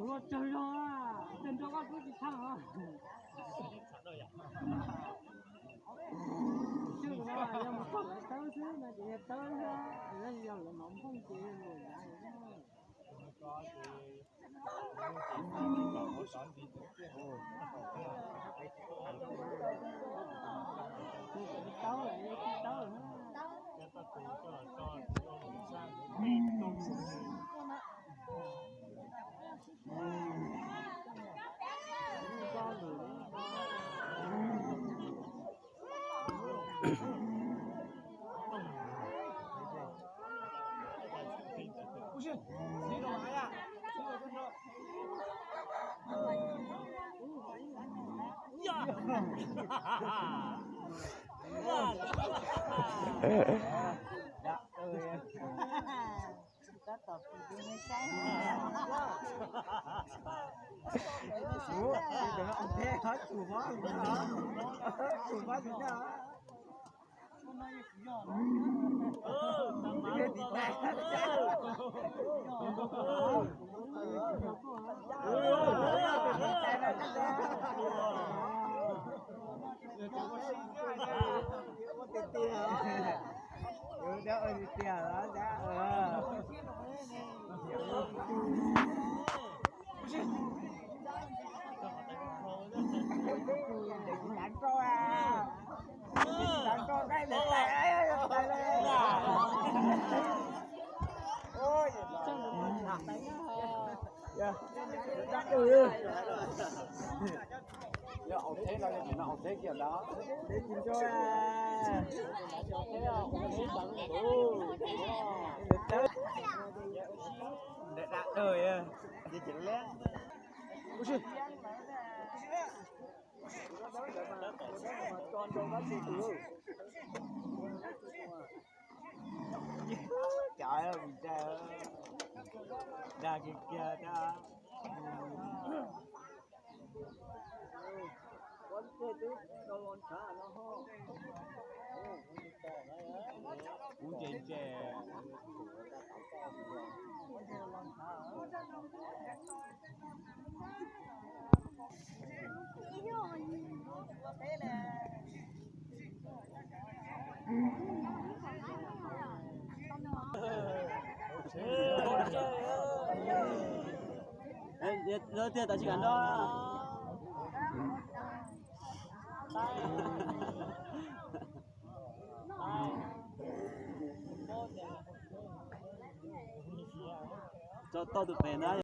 Ua tsawg zog, tej nrog koj kuj tsis tshaj os. Yog mus txog lawv tawb xwb no ces yog tawb xwb, yog lawv mam nphooj ces luam yav. Tab tom pim rau nej saib. Tus no, tus no, tus no. Yog hauv tsheb no, yog tsis no hauv tsheb kiag ntawd. Deb tsis nco. Deb tsis nco. Cov vim dag kiag kiag thiab. Kuv ntse ntse. Lawv tiag tam sim kam nrog. Tso tau tus pem ntag.